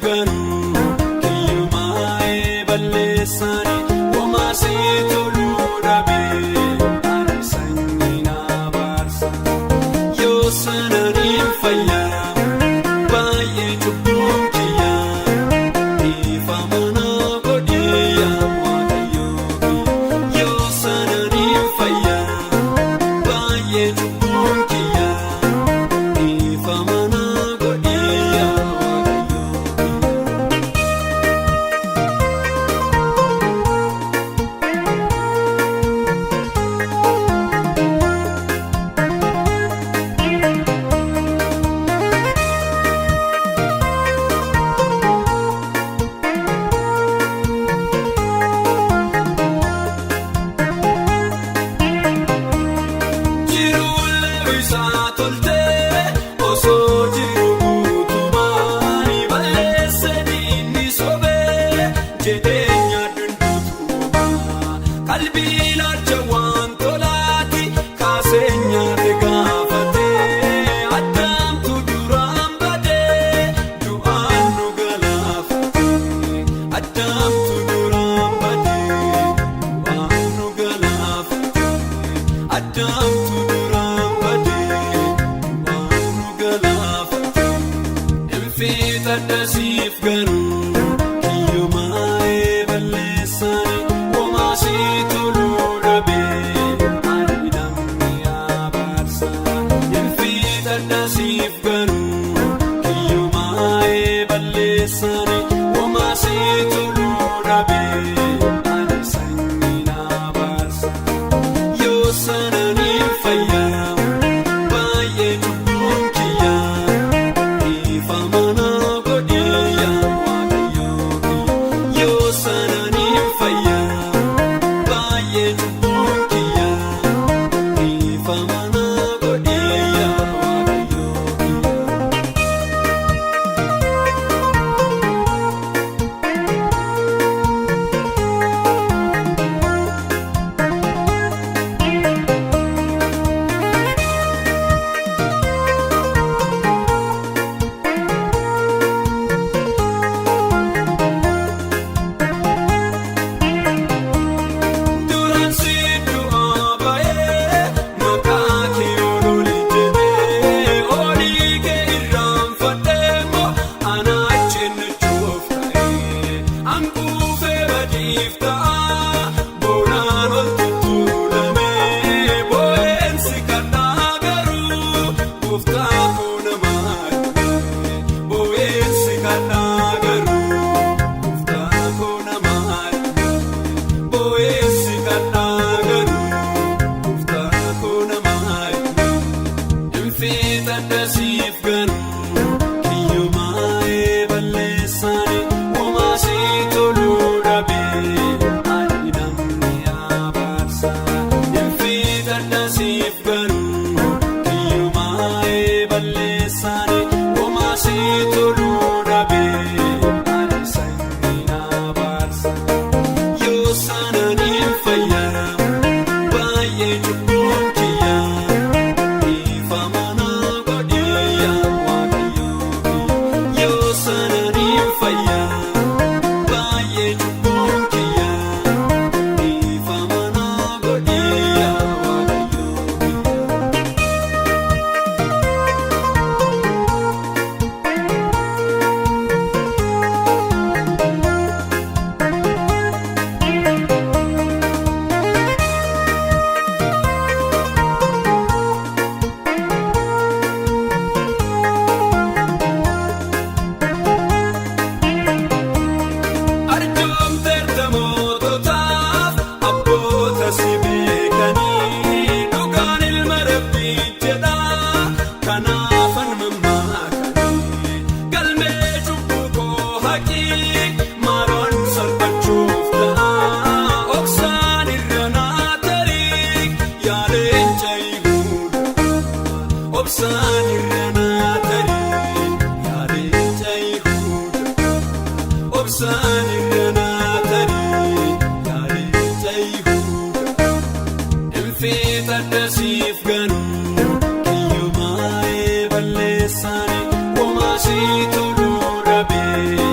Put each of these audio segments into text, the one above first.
garuu kiyyumaa'ee balleessani womaasii toluu dhabee ani sanyii na baarsa. Yoo sananiin fayyaa baay'ee cubbuun kiyyaa dhiifama na godhiyaa waaqayyoo yoo sananiin fayyaa baay'ee cubbuun kiyyaa dhiifama na godhiyaa waaqayyoo. Jiruulee isaa toltee osoo jiru guutumaan balleesse diinni sobee jedheenya dunduutumaa qalbii ilaalcha waan tolaati kaasee nyaate gaafatee addaamtu duraan badee du'aan nu galaafatee addaamtu duraan badee du'aan nu galaafatee. Addaamtu duraan badee du'aan nu galaafate. Infiita dasiif garuu kiyyumaa'ee balleessani womaasii toluu dhabee ani namni abaarsa. Infiita dasiif garuu kiyyumaa'ee balleessani womaasii toluu dhabee ani sanyii na baarsa. Yoo sananiin fayyaa baay'ee cubbuun kiyyaa dhiifama na godhiyaa waaqayyoo yoo sananiin fayyaa baay'ee cubbuun kiyyaa dhiifama na godhiyaa waaqayyoo. Duraan si du'aa ba'ee maqaa kee oololi jedhee olii kee irraanfadhee moo anaachi nuchuuf ta'ee ankuufee badiif ta'a boonaan ol tuttuulamee boo'eensi kadhaa garuu gooftaa koo namaa boo'eensi kadhaa garuu gooftaa koo namaa. Boo'eensi kadhaa garuu gooftaa koo namaa Infiita dasiif garuu kiyyumaa'ee balleessani womaasii toluu dhabee ani namni abaarsa. Infiita dasiif garuu kiyyumaa'ee balleessani womaasii toluu dhabee ani sanyii na baarsa. Yoo sananiin fayyaa baay'ee cubbuun kiyyaa dhiifama na godhiyaa waaqayyoo yoo sananiin fayyaa baay'ee cubbuun kiyyaa dhiifama na godhiyaa waaqayyoo. Arjoomteerta moototaaf abboota si beekanii dhugaan ilma rabbii jedhaa kanaafan mammaakanii galmee cubbuu koo haqii maaloon salphachuuf ta'a oksaan irra naa tarii yaaleen caayihuu obsaan irra naa tarii yaaleen caayihuu. Obsaan irra naa tarii yaalee caayihuu Infiita dasiif garuu kiyyumaa'ee balleessani womaasii toluu dhabee.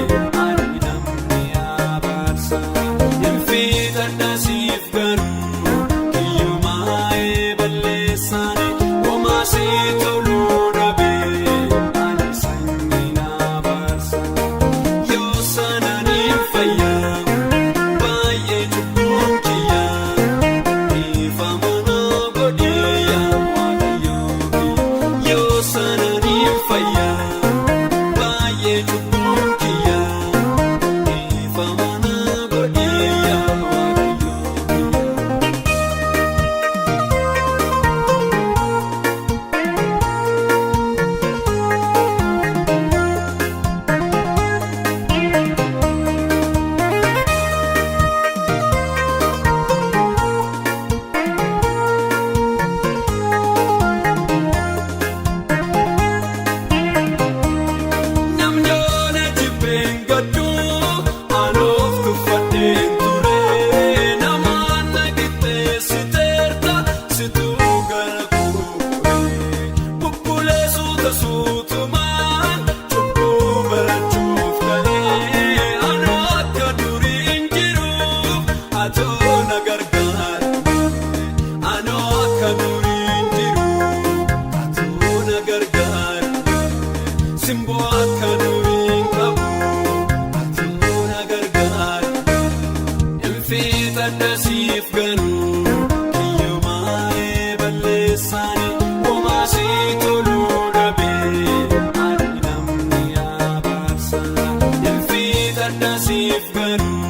Infiixadha siif garuu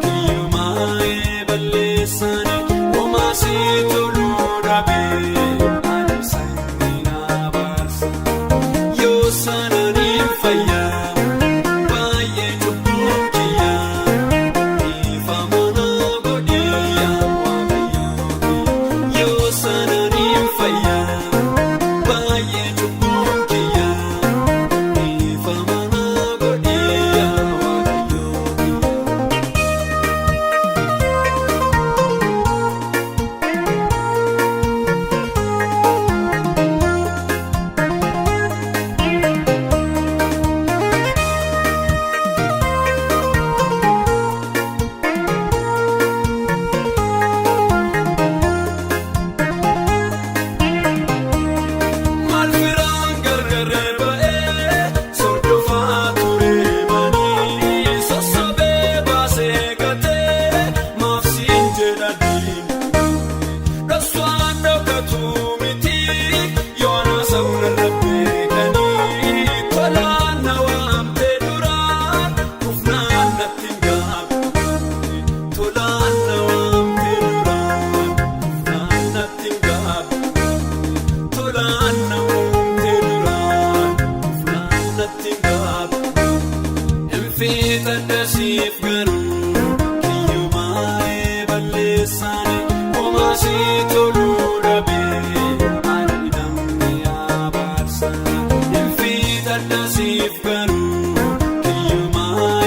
kiyyumaa balleessanii homaa si toluu dhabee ani sanyii na baarsa. Yoo sanaan hin fayyaa baay'ee cubbuun kiyyaa dhiifama na godhee yaa Waaqayyoo yoo sanaan hin fayyaa baay'ee cubbuun kiyyaa dhiifama na godhee yaa Waaqayyoo. Malfiraan gargaree ba'ee sordofaa ture manii sossobee baasee gatee maafsiin jedha diinni dhoswaan dhokatu miti yoona sawna rabbeekanii tolaan na waamtee duraan kufnaan natti hin gaabne tolaan na waamtee duraan kufnaan natti hin gaabne. Tolaan na waamtee duraan kufnaan natti hin gaabne. Infiixadha siif garuu kiyyumaa balleessanii homaa si toluu dhabee ani namni abaarsa. Infiixadha siif garuu kiyyumaa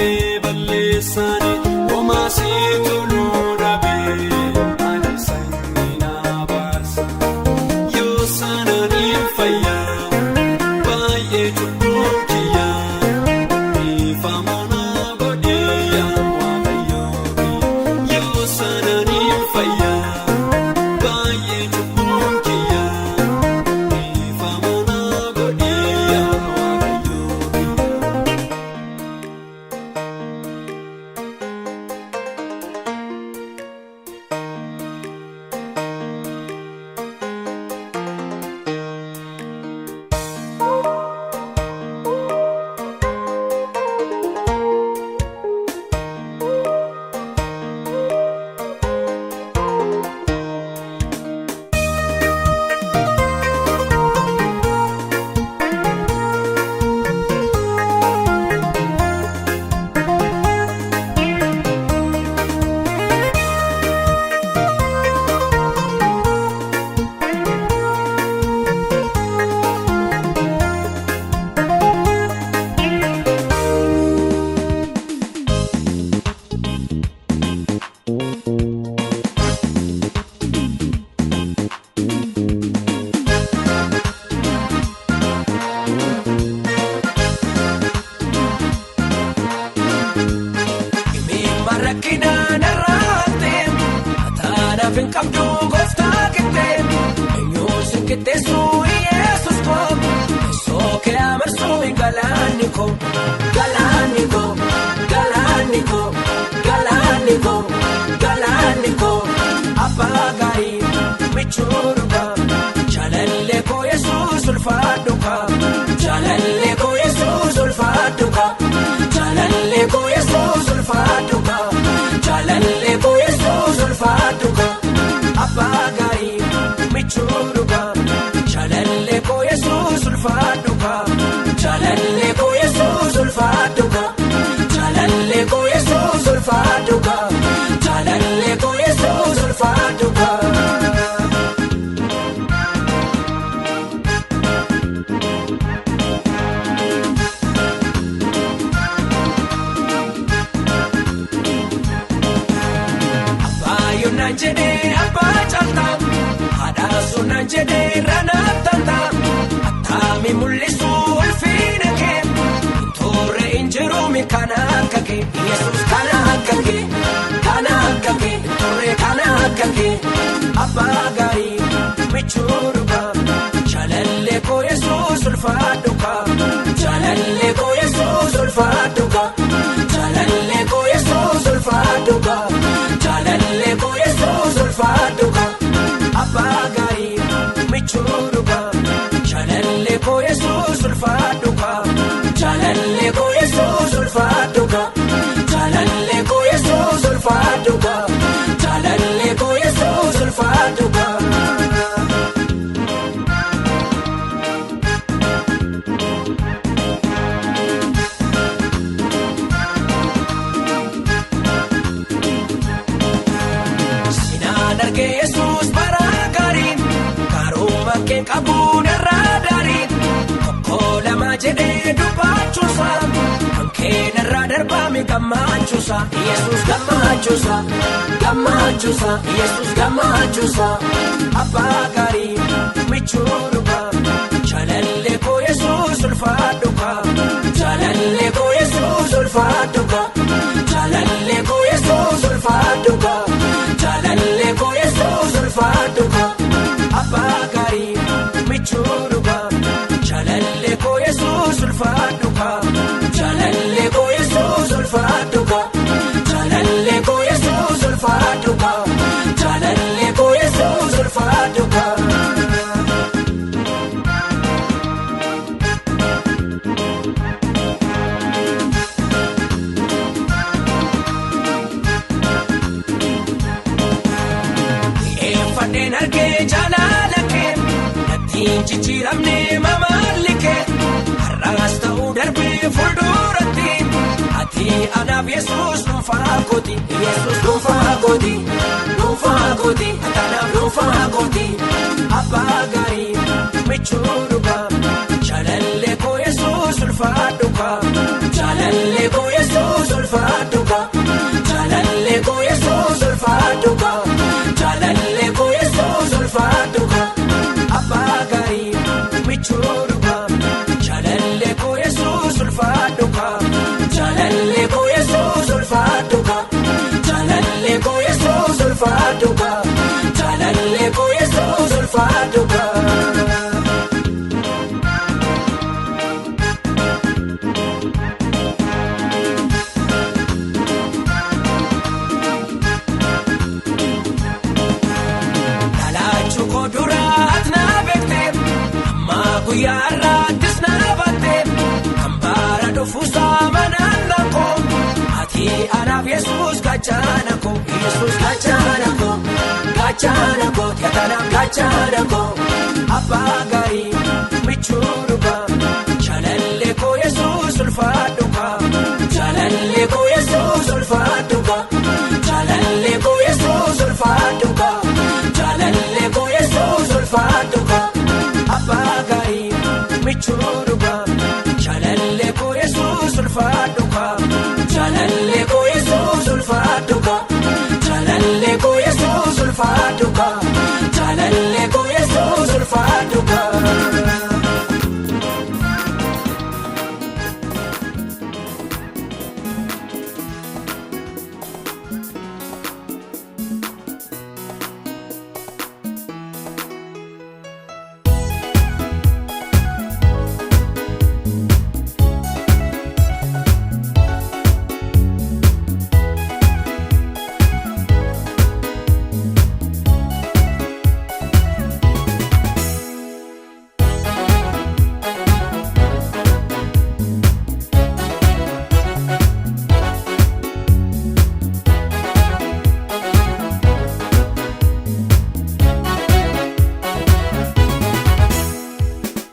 balleessanii homaa si toluu dhabee ani sanyii na baarsa. Yoo sanaan hin fayyaa baay'ee cubbuun kiyyaa dhiifama na godhee yaa Waaqayyoo yoo sanaan hin fayyaa baay'ee cubbuun kiyyaa dhiifama na godhee yaa Waaqayyoo. Rakkinaan irraate ataanaaf hin qabdu gooftaa kittee eenyuun si qixxeessu Yesuus koo teessoo kee amarsu galaanni koo galaanni koo galaanni koo galaanni koo galaanni koo abbaa gaarii michuu dhugaa jaalallee koo Yesuus ulfaadhu kaa jaalallee koo Yesuus ulfaadhu kaa jaalallee koo Yesuus ulfaadhu kaa jaalallee koo Yesuus ulfaadhu kaa abbaa gaarii michuu dhugaa jaalallee koo Yesuus ulfaadhu kaa jaalallee koo Yesuus ulfaadhu kaa jaalallee koo Yesuus ulfaadhu kaa jaalallee koo Yesuus ulfaadhu kaa. Abbaa naan jedhee abbaa caaltaa haadha naan jedhee ranaa taataa attaami mul'isu ulfiina kee toorre injiruumi kana akka kee Yesuus kana akka kee kana akka kee toorre kana akka kee abbaa gaarii michuu dhugaa jaalallee koo Yesuus ulfaadhu kaa jaalallee koo Yesuus ulfaadhu kaa jaalallee koo Yesuus ulfaadhu kaa jaalallee koo Yesuus ulfaadhu kaa abbaa gaarii michuu dhugaa jaalallee koo Yesuus ulfaadhu kaa jaalallee koo Yesuus ulfaadhu kaa. Argee Yesuus bara gaarii karuma kee qabuun irraa daarii tokko lama jedhee dubbachuusa kan keenarraa darbame gammachuusa Yesuus gammachuusa gammachuusa Yesuus gammachuusa abbaa gaarii michuu dhugaa jaalallee koo Yesuus ulfaadhu kaa jaalallee koo Yesuus ulfaadhu kaa jaalallee koo Yesuus ulfaadhu kaa. Jaalallee koo Yesuus ulfaadhu kaa abbaa gaarii michuu dhugaa jaalallee koo Yesuus ulfaadhu kaa jaalallee koo Yesuus ulfaadhu kaa jaalallee koo Yesuus ulfaadhu kaa jaalallee koo Yesuus ulfaadhu kaa. Fanneen argee jaalala kee natti jijjiiramne mamaalli kee har'aas ta'uu darbee fuulduratti ati anaaf Yesuus dhuunfaa kooti Yesuus dhuunfaa kooti dhuunfaa kooti anaaf dhuunfaa kooti abbaa gaarii michuu dhugaa jaalallee koo Yesuus ulfaadhu kaa jaalallee koo Yesuus ulfaadhu kaa jaalallee koo Yesuus ulfaadhu kaa. Jaalallee koo Yesuus ulfaadhu kaa abbaa gaarii michuu dhugaa jaalallee koo Yesuus ulfaadhu kaa jaalallee koo Yesuus ulfaadhu kaa jaalallee koo Yesuus ulfaadhu kaa jaalallee koo Yesuus ulfaadhu kaa. Guyyaa har'aattis na battee kan baara dhufuusaa manaan lakkoo ati anaaf Yesuus gaachana koo Yesuus gaachana koo gaachana koo ati gaachana koo abbaa gaarii michuu dhugaa jaalallee koo Yesuus ulfaadhu kaa jaalallee koo Yesuus ulfaadhu kaa jaalallee koo Yesuus ulfaadhu kaa jaalallee koo Yesuus ulfaadhu kaa. Abbaa gaarii michuu dhugaa jaalallee koo Yesuus ulfaadhu kaa jaalallee koo Yesuus ulfaadhu kaa jaalallee koo Yesuus ulfaadhu kaa jaalallee koo Yesuus ulfaadhu kaa.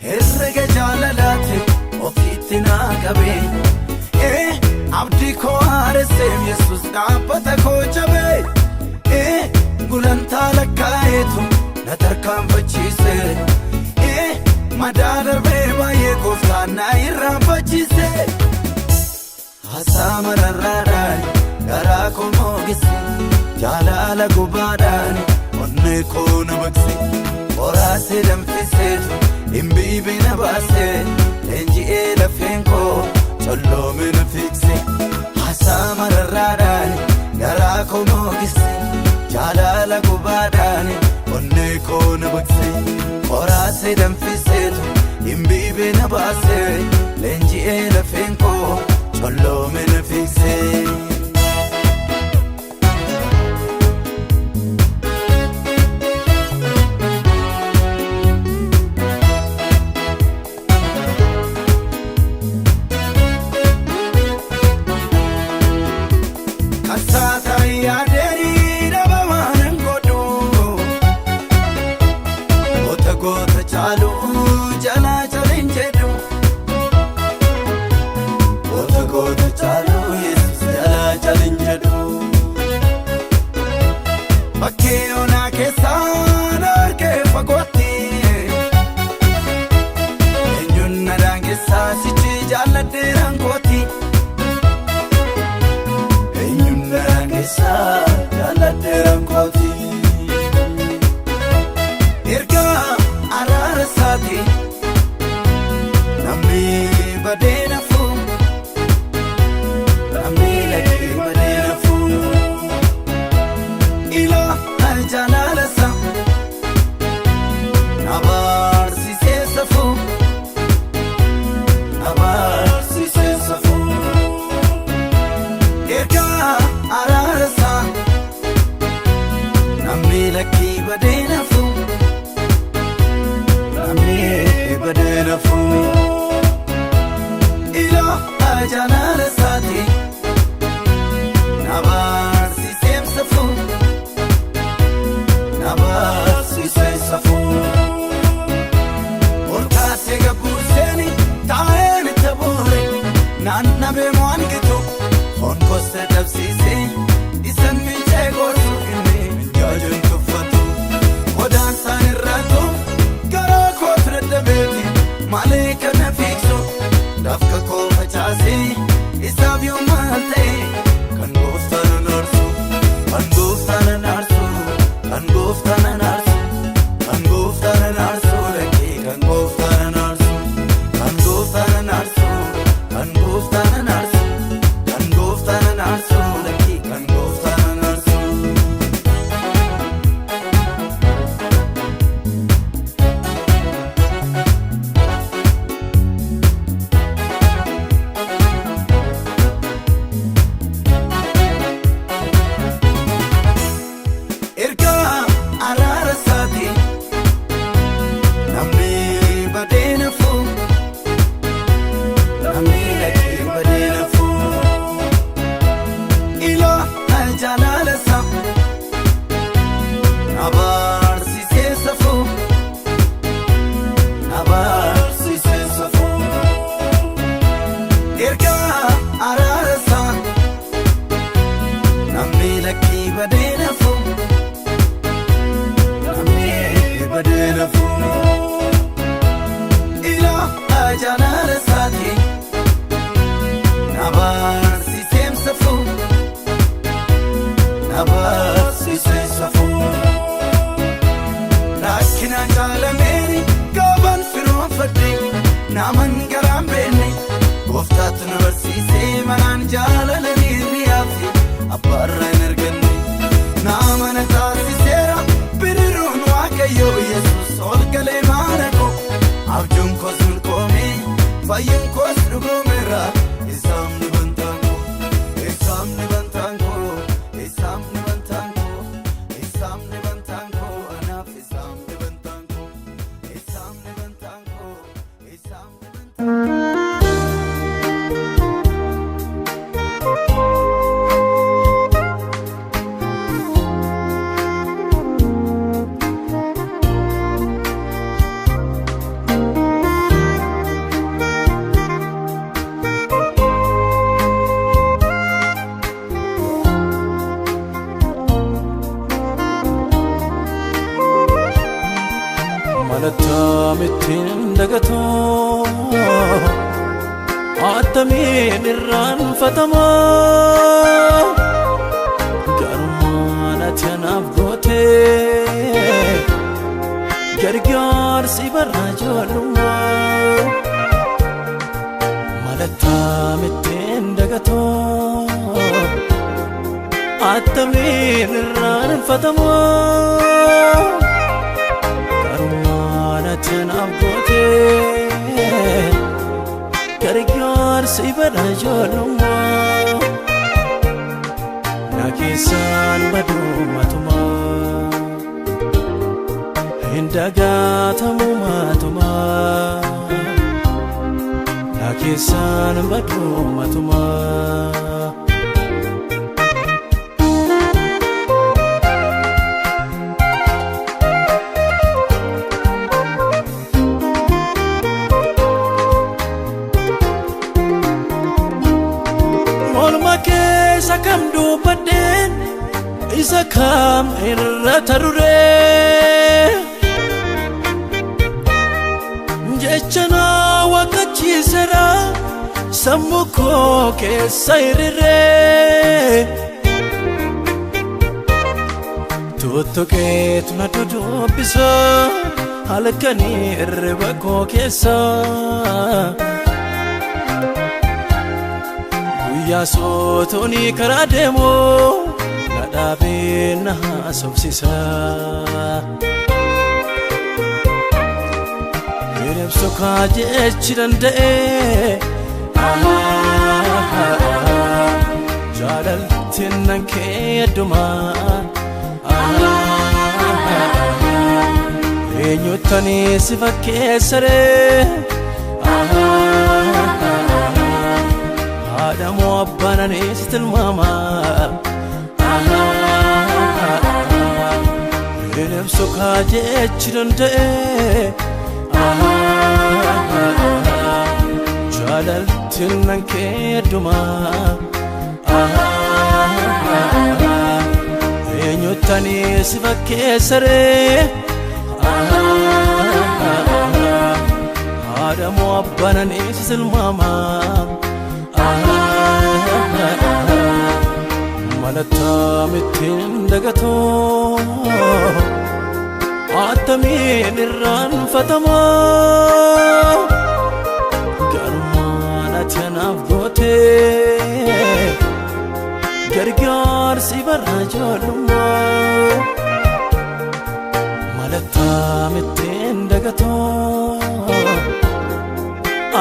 Herrega jaalalaati ofiitti naa qabee abdii koo haaresseef Yesuus dhaabbata koo jabee gulantaa lakkaa'eetu na tarkaanfachiise madaa darbee baay'ee gooftaan na irraanfachiise haasaa mararraadhaan garaa koo moogise jaalala gubaadhaan onnee koo na baqse qoraasee danfiseetu. Imbiibi na baasee leenji'ee lafeen koo colloome na fiigse haasaa mararraadhaan garaa koo moogise jaalala gubaadhaan onnee koo na baqse qoraasee danfiseetu imbiibi na baasee leenji'ee lafeen koo colloome na fiigse. Goota goota caalu jalaa jaleen jedhu. dhabsiise isan miicee gorsu inni jaajuun tuffatu qodaan isaan irraatu garaa kootu dadhabeeti maalee kana fiigsu dafka koo facaase isaaf yoo maal ta'e kan gooftaan an aarsu kan gooftaan an aarsu kan gooftaan an aarsu kan gooftaan an aarsu lakkee kan gooftaan an aarsu kan gooftaan an aarsu kan gooftaan an aarsu kan gooftaan an aarsu lakkee kan gooftaan an aarsu. Ergaa araara isaati namni badee nafu namni lakkee badee nafu ilaa jaalala isaa na barsiisee safuu na barsiisee safuu ergaa araara isaa namni lakkee badee nafu. Namni badee nafu ilaa jaalala isaati na barsiisee safuu na barsiisee safuu rakkinaan jaalameeri gaafan firoonfadhe naman garaan beenne gooftaatu na barsiisee manaan jaalala hiriyaafi abbaarraa hin arganne naamana taasiseera biriruun waaqayyo yesus ol galee maana koo abjuun koos milkoome fayyuun koos dhugoomeera isaamni bantaan koo isaamni bantaan koo isaamni bantaan koo isaamni bantaan koo anaaf isaamni bantaan koo isaamni bantaan koo isaamni bantaan. Malattaamittiin dagatoo attamiin irraanfatamaa garummaan ati anaaf gootee gargaarsi bara ijoollummaa malattaamittiin dagatoo attamiin irraanfatamaa. Garummaan ati anaaf gootee gargaarsi bara ijoollummaa na keessaan baduu matumaa hin dagatamu matumaa na keessaan baduu matumaa. Morma keessa kam dubbadheen isa kam irra taruree jecha na waqachiiseera sammuu koo keessa hiriiree tuttuqeetu na dudubbisa halkanii hirriba koo keessa. Guyyaa sootooni karaa deemu na dhaabee na haasofsiisa. Hiriibsu kaa jechi danda'e jaalaltiin nan kee addumaa eenyuttanii si fakkeessaree. Haadha moo abbaan ani si tilmaama. Hiriibsu kaa jechi danda'e. Jaalaltiin nan kee addumaa. Eenyuttanii si fakkeessaree? Haadha moo abbaananii si silmaama? Malattaa mittiin dagatoo attamiin irraanfatamaa? Garummaan ati anaaf gootee gargaarsi bara ijoollummaa. Malattaa mittiin dagatoo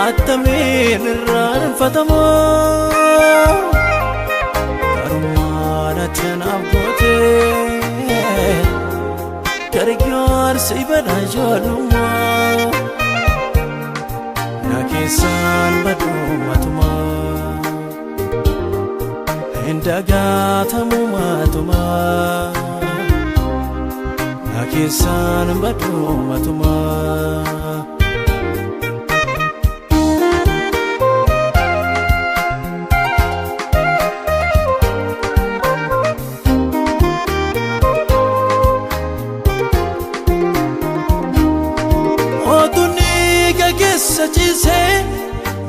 attamiin irraanfatamaa? Garummaan ati anaaf gootee gargaarsi bara ijoollummaa. Na keessaan baduu matumaa, hin dagatamu matumaa. Na keessaan baduu matumaa. Otuun keessa ciisee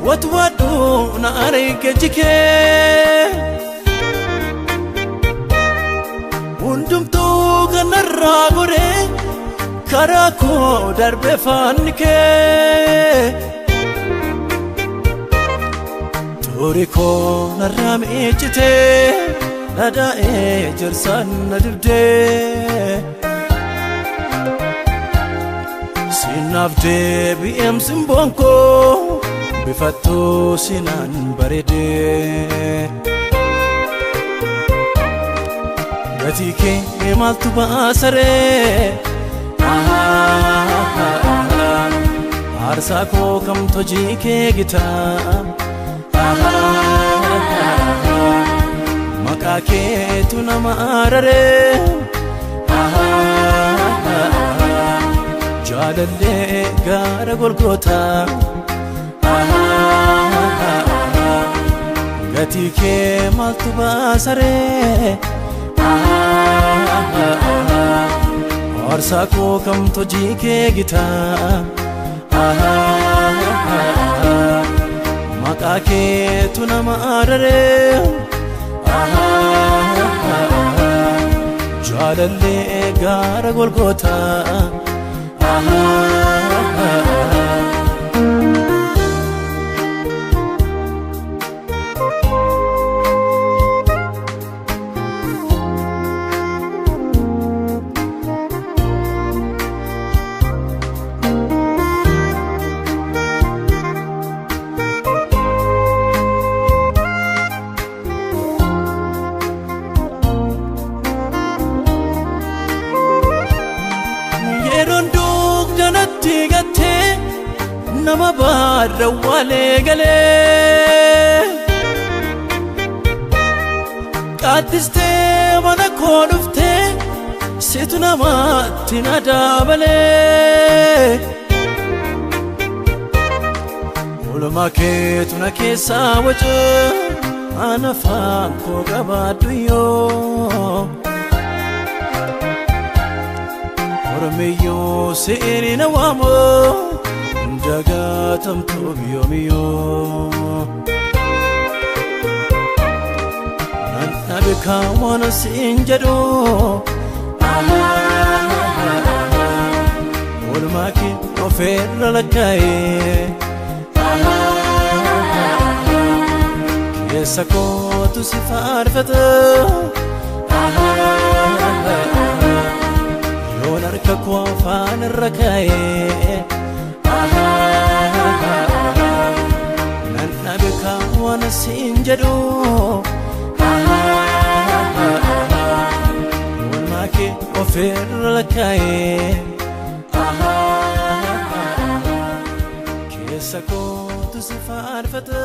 watwaadhu na arge jikee. Hundumtuu kanarraa goree karaa koo darbe faanni kee. Xurii koo narraa miiccitee dhadhaa'ee jirsaan na dibdee. Sinaaf deebi'eem simboon koo bifattuu sinaan bareedee. Gatii kee maaltu baasaree? Aarsaa koo kamtu hojii kee gitaa? Maqaa keetu nama araree? Jaalallee gaara Golgootaa. Gatii kee maaltu baasaree? Aarsaa koo kamtu hojii kee gitaa? Maqaa keetu nama araree? Jaalallee gaara Golgootaa. Yeroon dugda natti gattee nama baarra walee galee. Qaaddistee mana koo dhuftee situ namatti na dabalee. Oolmaa keetu na keessaa waca ana afaan koo qabaadhu yoo. Oromiyyoo seeni na waamu dagatamtu yoomiyyoo. Nan dhabe waan siin jedhu, oolmaa kee ofirra lakkaa'ee. Keessa kootu si faarfata. Yoon harka koo afaan irra kaa'ee. Nan dhabe waan siin jedhu. Oolmaa kee ofirra lakkaa'ee. Keessa kootu si faarfata.